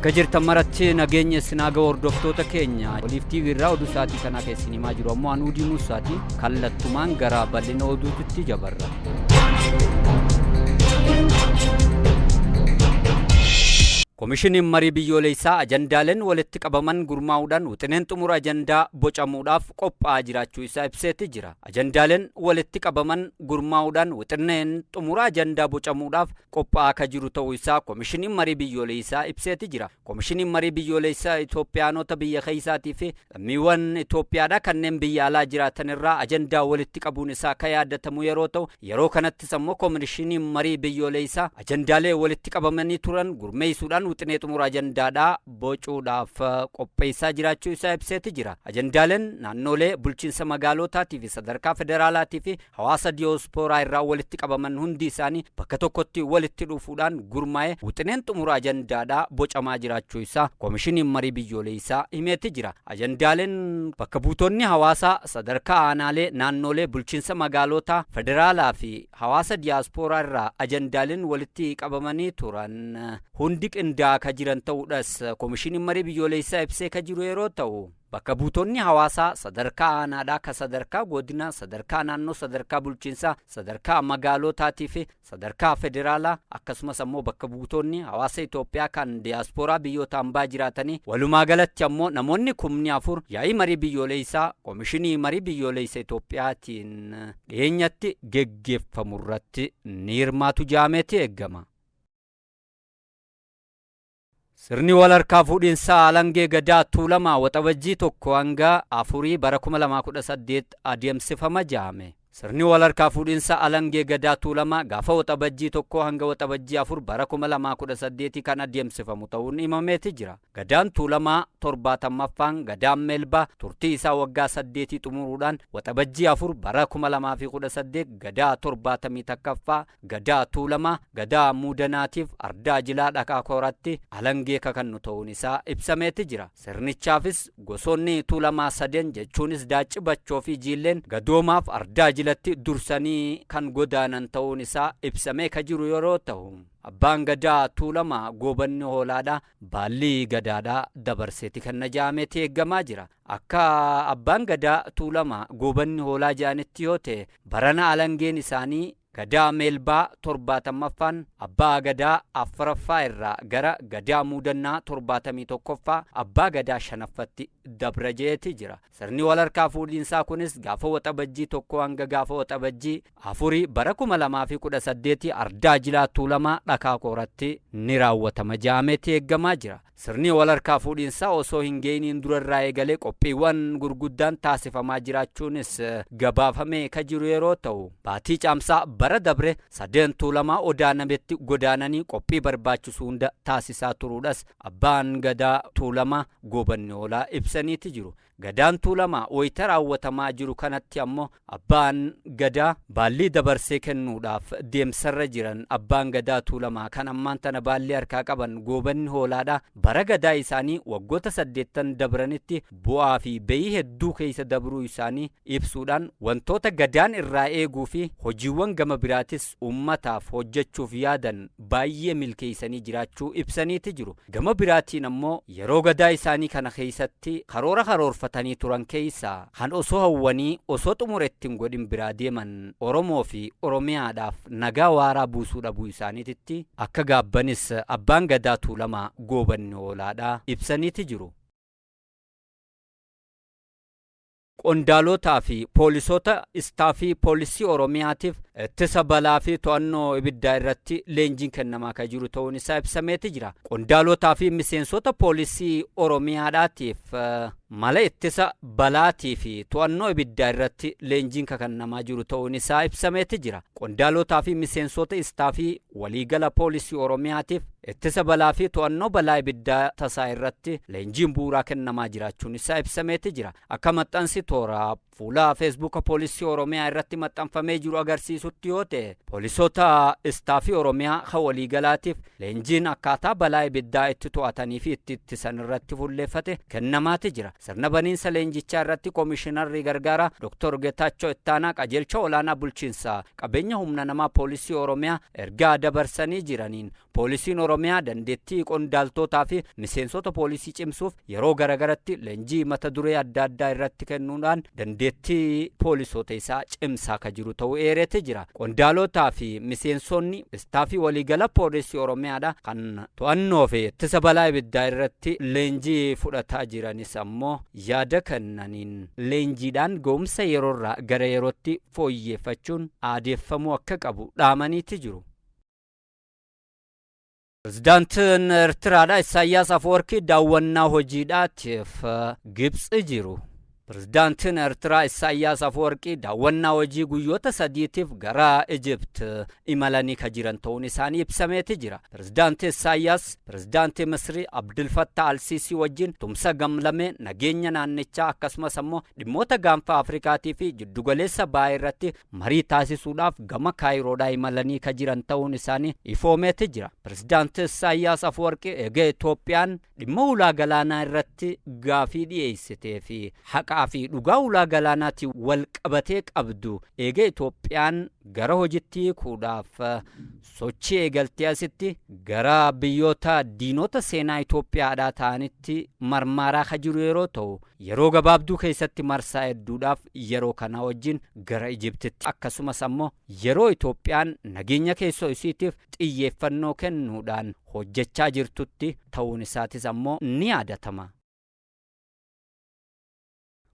Bakka jirtan maratti nageenya isin haa ga'u hordoftoota keenya. Oliif TV irraa oduu sa'aatii kanaa keessin himaa jiru ammoo anuu Diimuu Saatii kallattumaan gara bal'ina oduutti jabarra. Komishiniin marii biyyoolessaa ajandaaleen walitti qabaman gurmaa'uudhaan wixineen xumura ajandaa bocamuudhaaf qophaa'aa jiraachuu isaa ibseeti jira. Ajandaaleen walitti qabaman gurmaa'uudhaan wixineen xumura ajandaa bocamuudhaaf qophaa'aa ka jiru ta'uu isaa Komishiniin Marii Biyyooleysaa ibseeti jira. Komishiniin Marii Biyyooleysaa Itoophiyaanota biyya keeysaatii fi lammiiwwan Itoophiyaadhaa kanneen biyya alaa jiraatan irraa ajandaa walitti qabuun isaa ka yaadatamu yeroo ta'u, yeroo kanattis ammoo Komishiniin Marii Biyyooleysaa ajandaalee walitti qabamanii turan gurmeeysuudhaan wixinee xumura ajandaadhaa bocuudhaaf qopheessaa jiraachuu isaa ibseeti jira. Ajandaaleen naannoolee, bulchiinsa magaalootaatii fi sadarkaa federaalaatii fi hawaasa diyoospooraa irraa walitti qabaman hundi isaanii bakka tokkotti walitti dhufuudhaan gurmaa'ee wixineen xumura ajandaadhaa bocamaa jiraachuu isaa Komishiniin Marii Biyyooleessaa himeeti jira. Ajandaaleen bakka buutonni hawaasaa sadarkaa aanaalee, naannoolee, bulchiinsa magaalootaa, federaalaa fi hawaasa diyaaspooraa irraa ajandaaleen walitti qabamanii turan hundi qindaa'aa ka jiran ta'uudhas Komishiniin Marii Biyyooleessaa ibsee ka jiru yeroo ta'u, bakka buutonni hawaasaa sadarkaa aanaadhaa ka sadarkaa godina, sadarkaa naannoo, sadarkaa bulchiinsaa, sadarkaa magaalootaatii fi sadarkaa federaalaa akkasumas ammoo bakka buutonni hawaasa Itoophiyaa kan diyaaspooraa biyyoota hambaa jiraatanii walumaa galatti ammoo namoonni 4,000 yaa'ii marii biyyoolessaa Komishinii Marii Biyyoolessa Itoophiyaatiin dhiyeenyatti geggeeffamu irratti ni hirmaatu jedhameeti eegama. Sirni wal harkaa fuudhinsaa Alangee Gadaa Tuulamaa Waxabajjii 1 hanga 4 bara 2018 adeemsifama jedhame. Sirni wal harkaa fuudhinsa Alangee Gadaa Tuulamaa gaafa Waxabajjii 1 hanga Waxabajjii 4 bara 2018 kan adeemsifamu ta'uun himameeti jira. Gadaan Tuulamaa 70ffaan Gadaan Meelbaa turtii isaa waggaa 8 xumuruudhaan Waxabajjii 4 bara 2018 Gadaa 71ffaa Gadaa Tuulamaa, Gadaa Muudanaatiif Ardaa Jilaa Dhakaa Kooratti alangee kakannu ta'uun isaa ibsameeti jira. Sirnichaafis gosoonni Tuulamaa sadeen jechuunis Daacci Bachoo fi Jiilleen Gadoomaaf Ardaa Jilatti dursanii kan godaanan ta'uun isaa ibsamee ka jiru yeroo ta'u, Abbaan Gadaa Tuulamaa Goobanni Hoolaadhaa baallii Gadaadhaa dabarseeti kenna ja'ameeti eeggamaa jira. Akka Abbaan Gadaa Tuulamaa Goobanni Hoolaa ja'anitti yoo ta'e barana alangeen isaanii Gadaa Meelbaa 70ffaan Abbaa Gadaa 4ffaa irraa gara Gadaa Muudannaa 71ffaa Abbaa Gadaa 5ffatti dabra je'eeti jira. Sirni wal harkaa fuudhiinsaa kunis gaafa Waxabajjii 1 hanga gaafa Waxabajjii 4 bara 2018 Ardaa Jilaa Tuulamaa Dhakaa Kooratti ni raawwatama ja'ameeti eeggamaa jira. Sirni wal harkaa fuudhiinsaa osoo hin ga'iniin dura irraa eegalee qophiiwwan gurguddaan taasifamaa jiraachuunis gabaafamee ka jiru yeroo ta'u, baatii Caamsaa bara dabre sadeen Tuulamaa Odaa Nabetti godaananii qophii barbaachisu hunda taasisaa turuudhas Abbaan Gadaa Tuulamaa Goobanni Hoolaa ibsaniiti jiru. Gadaan Tuulamaa wayita raawwatamaa jiru kanatti ammoo Abbaan Gadaa baallii dabarsee kennuudhaaf deemsarra jiran Abbaan Gadaa Tuulamaa kan ammaan tana baallii harkaa qaban Goobanni Hoolaadha bara Gadaa isaanii waggoota saddeettan dabranitti bu'aa fi ba'ii hedduu keessa dabruu isaanii ibsuudhaan wantoota Gadaan irraa eeguu fi hojiiwwan gama biraatis uummataaf hojjechuuf yaadan baay'ee milkeessanii jiraachuu ibsaniiti jiru. Gama biraatiin ammoo yeroo Gadaa isaanii kana keessatti karoora karoorfatanii turan keessaa kan osoo hawwanii osoo xumura itti hin godhin biraa deeman Oromoo fi Oromiyaadhaaf nagaa waaraa buusuu dhabuu isaaniititti akka gaabbanis Abbaan Gadaa Tuulamaa Goobanni Hoolaadhaa ibsaniiti jiru. Qondaalotaa fi poolisoota istaafii poolisii Oromiyaatiif ittisa balaa fi to'annoo ibiddaa irratti leenjiin kennamaa kan jiru ta'uun isaa ibsameeti jira. Qondaalotaa fi miseensota poolisii Oromiyaadhaatiif mala ittisa balaatii fi to'annoo ibiddaa irratti leenjiin kan kennamaa jiru ta'uun isaa ibsameeti jira. Qondaalotaa fi miseensota istaafii waliigala poolisii Oromiyaatiif ittisa balaa fi to'annoo balaa ibiddaa tasaa irratti leenjiin bu'uuraa kennamaa jiraachuun isaa ibsameeti jira. Akka maxxansi toora fuula Feesbuuka Poolisii Oromiyaa irratti maxxanfamee jiru agarsiisutti yoo ta'e, poolisoota istaafii Oromiyaa kan waliigalaatiif leenjiin akkaataa balaa ibiddaa itti to'atanii fi itti ittisan irratti fuulleeffate kennamaati jira. Sirna baniinsa leenjichaa irratti Koomishinarri Gargaaraa Dr. Getaachoo Ittaanaa qajeelcha olaanaa bulchiinsa qabeenya humna namaa poolisii Oromiyaa ergaa dabarsanii jiraniin poolisiin Oromiyaa dandeettii qondaaltotaa fi miseensota poolisii cimsuuf yeroo garagaratti leenjii mata duree adda addaa irratti kennuudhaan dandeettii poolisoota isaa cimsaa ka jiru ta'uu eereeti jira. Qondaalotaa fi miseensonni istaafii waliigala poolisii Oromiyaadha kan to'annoo fi ittisa balaa ibiddaa irratti leenjii fudhataa jiranis ammoo yaada kennaniin leenjiidhaan ga'umsa yeroorraa gara yerootti fooyyeeffachuun aadeeffamuu akka qabu dhaamaniiti jiru. Pirezidaantiin Eertiraadha Isaayyaas Afwerkii daawwannaa hojiidhaatiif Gibxi jiru. Pirezidaantiin Eertiraa Isaayyaas Afwerqii daawwannaa hojii guyyoota sadiitiif gara Ijipt imalanii ka jiran ta'uun isaanii ibsameeti jira. Pirezidaantii Isaayyaas pirezidaantii Misrii Abdul Fattah Al-Siisii wajjin tumsa gamlamee nageenya naannichaa akkasumas ammoo dhimmoota gaanfa Afrikaatii fi jiddugaleessa bahaa irratti marii taasisuudhaaf gama Kaayiroodhaa imalanii ka jiran ta'uun isaanii ifoomeeti jira. Pirezidaantii Isaayyaas Afwerqii eega Itoophiyaan dhimma ulaa galaanaa irratti gaafii dhiyeessitee fi haqaa fi dhugaa ulaa galaanaatiin wal qabatee qabdu eega Itoophiyaan gara hojiitti hiikuudhaaf sochii eegaltee asitti gara biyyoota diinota seenaa Itoophiyaadhaa ta'anitti marmaaraa ka jiru yeroo ta'u yeroo gabaabduu keessatti marsaa hedduudhaaf yeroo kana wajjin gara Ijiptitti akkasumas ammoo yeroo Itoophiyaan nageenya keessoo isiitiif xiyyeeffannoo kennuudhaan hojjechaa jirtutti ta'uun isaatis ammoo ni yaadatama.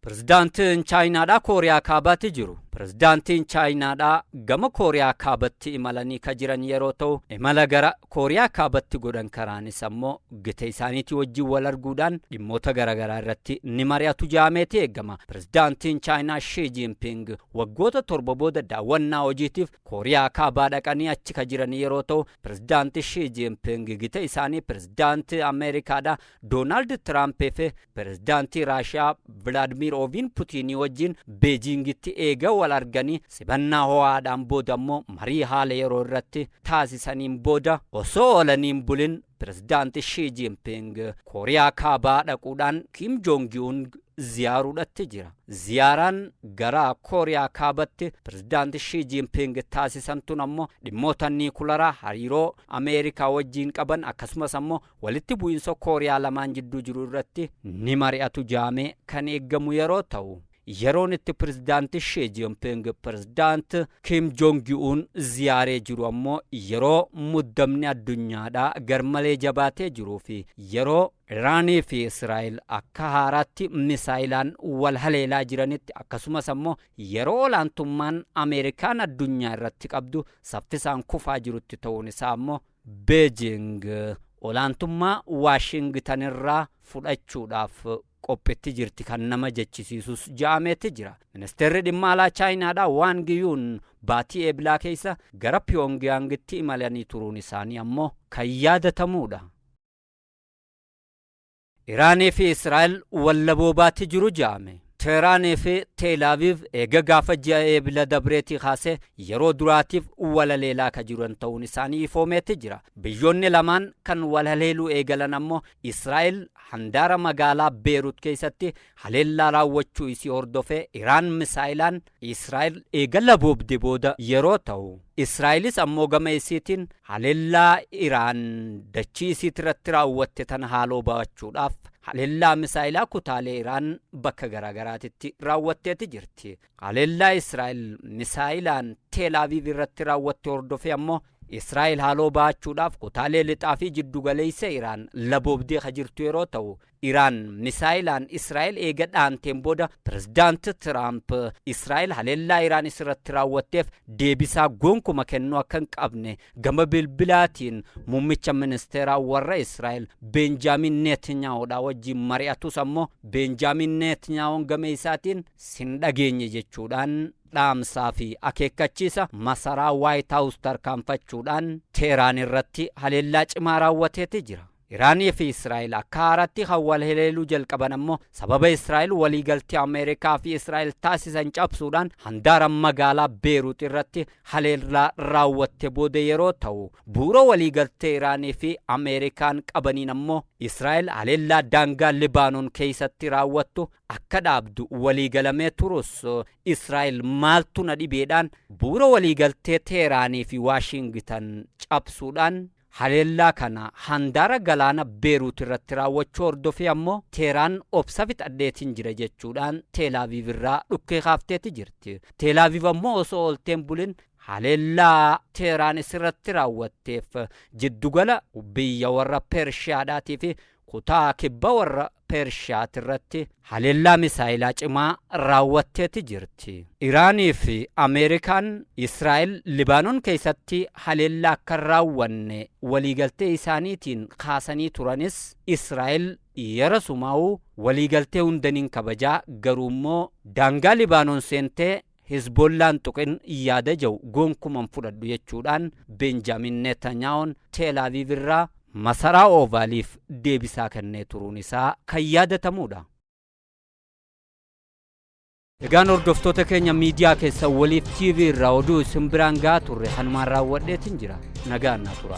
Pirezidaantiin Chaayinaadhaa Kooriyaa Kaabaatti jiru. Pirezidaantiin Chaayinaadhaa gama Kooriyaa Kaabatti imalanii ka jiran yeroo ta'u imala gara Kooriyaa Kaabatti godhan karaanis ammoo gita isaaniitii wajjin wal arguudhaan dhimmoota garaagaraa irratti ni mari'atu jaameeti eegama. Pirezidaantiin Chaayinaa Shii Jinping waggoota 7 booda daawwannaa hojiitiif Kooriyaa Kaabaa dhaqanii achi ka jiran yeroo ta'u pirezidaantii Shii Jinping gita isaanii pirezidaantii Ameerikaadhaa Doonaald Tiraamp fi pirezidaantii Raashiyaa Vilaadimiir Oviin Puutiinii wajjin Beejiingitti eega wal arganii simannaa ho'aadhaan booda ammoo marii haala yeroo irratti taasisaniin booda osoo oolaniin bulin pirezidaantii Shii Jinping Kooriyaa Kaabaa dhaquudhaan Kim Joong Un ziyaaruudhatti jira. Ziyaaraan gara Kooriyaa Kaabatti pirezidaantii Shii Jinping taasisan tun ammoo dhimmoota niikularaa hariiroo Ameerikaa wajjin qaban akkasumas ammoo walitti bu'iinsa Kooriyaa lamaan jidduu jiru irratti ni mari'atu jaamee kan eeggamu yeroo ta'u yeroon itti pirezidaantii Shii Jinping pirezidaant Kim Jong Un ziyaaree jiru ammoo yeroo muddamni addunyaadhaa garmalee jabaatee jiruu fi yeroo Iraanii fi Israa'el akka haaraatti misaayilaan wal haleelaa jiranitti akkasumas ammoo yeroo olaantummaan Ameerikaan addunyaa irratti qabdu saffisaan kufaa jirutti ta'uun isaa ammoo Beejing olaantummaa Waashingitan irraa fudhachuudhaaf qophiitti jirti kan nama jechisiisus ja'ameeti jira. Ministeerri dhimma alaa Chaayinaadhaa Waang Yuun baatii Eebilaa keessa gara Piyongiyaangitti imalanii turuun isaanii ammoo kan yaadatamuudha. Iraanii fi Israa'el wallaboobaatti jiru ja'ame. Teeraanii fi Teelaaviv eega gaafa ji'a Eebila dabreetii kaasee yeroo duraatiif walaleelaa ka jiran ta'uun isaanii ifoomeeti jira. Biyyoonni lamaan kan walaleeluu eegalan ammoo Israa'el handaara magaalaa Beerut keessatti haleellaa raawwachuu isii hordofee Iraan misaayilaan Israa'el eega laboobde booda yeroo ta'u Israa'elis ammoo gama isiitiin haleellaa Iraan dachii isiitirratti raawwatte tana haaloo ba'achuudhaaf haleellaa misaayilaa kutaalee Iraan bakka garaagaraatitti raawwatteeti jirti. Haleellaa Israa'el misaayilaan Teelaaviv irratti raawwatte hordofee ammoo Israa'el haaloo ba'achuudhaaf kutaalee lixaa fi jiddugaleessa Iraan laboobdee ka jirtu yeroo ta'u Iraan misaayilaan Israa'el eega dhaanteen booda pirezidaanti Tiraamp Israa'el haleellaa Iraan isirratti raawwatteef deebisaa gonkuma kennuu akka hin qabne gama bilbilaatiin muummicha ministeeraa warra Israa'el Beenjaamin Netanyaa'uudhaa wajjin mari'atus ammoo Beenjaamin Netanyaa'uun gama isaatiin sin dhageenye jechuudhaan dhaamsaa fi akeekkachiisa masaraa Waayit Haawus tarkaanfachuudhaan Teeraan irratti haleellaa cimaa raawwateeti jira. Iraanii fi Israa'el akka haaraatti kan wal haleeluu jalqaban ammoo sababa Israa'el waliigaltee Ameerikaa fi Israa'el taasisan cabsuudhaan handaara magaalaa Beeruut irratti haleellaa raawwatte booda yeroo ta'u, bu'uura waliigaltee Iraanii fi Ameerikaan qabaniin ammoo Israa'el haleellaa daangaa Libaanoon keessatti raawwattu akka dhaabdu waliigalamee turus, Israa'el maaltu na dhibeedhaan bu'uura waliigaltee Teeraanii fi Waashingitan cabsuudhaan haleellaa kana handaara galaana Beeruut irratti raawwachuu hordofee ammoo Teeraan obsa fixadheetiin jira jechuudhaan Teelaaviiv irraa dhukkee kaafteeti jirti. Teelaaviiv ammoo osoo oolteen bulin haleellaa Teeraan isirratti raawwatteef jiddugala biyya warra Pershiyaadhaatii fi kutaa kibba warra Pershiyaati irratti haleellaa misaayilaa cimaa raawwatteeti jirti. Iraanii fi Ameerikaan Israa'el Libaanoon keessatti haleellaa akka hin raawwanne waliigaltee isaaniitiin kaasanii turanis, Israa'el yerasumaa'uu waliigaltee hunda nin kabajaa, garuu immoo daangaa Libaanoon seentee Hizbollaan tuqin yaada jedhu gonkuman fudhadhu jechuudhaan Benjaamin Netanyaa'oon Teelaaviiv irraa masaraa Oovaaliif deebisaa kennee turuun isaa kan yaadatamudha. Egaan hordoftoota keenya, miidiyaa keessa Waliif TV irraa oduu isin biraan gahaa turre kanumaan raawwadheetiin jira. Nagaan na tura.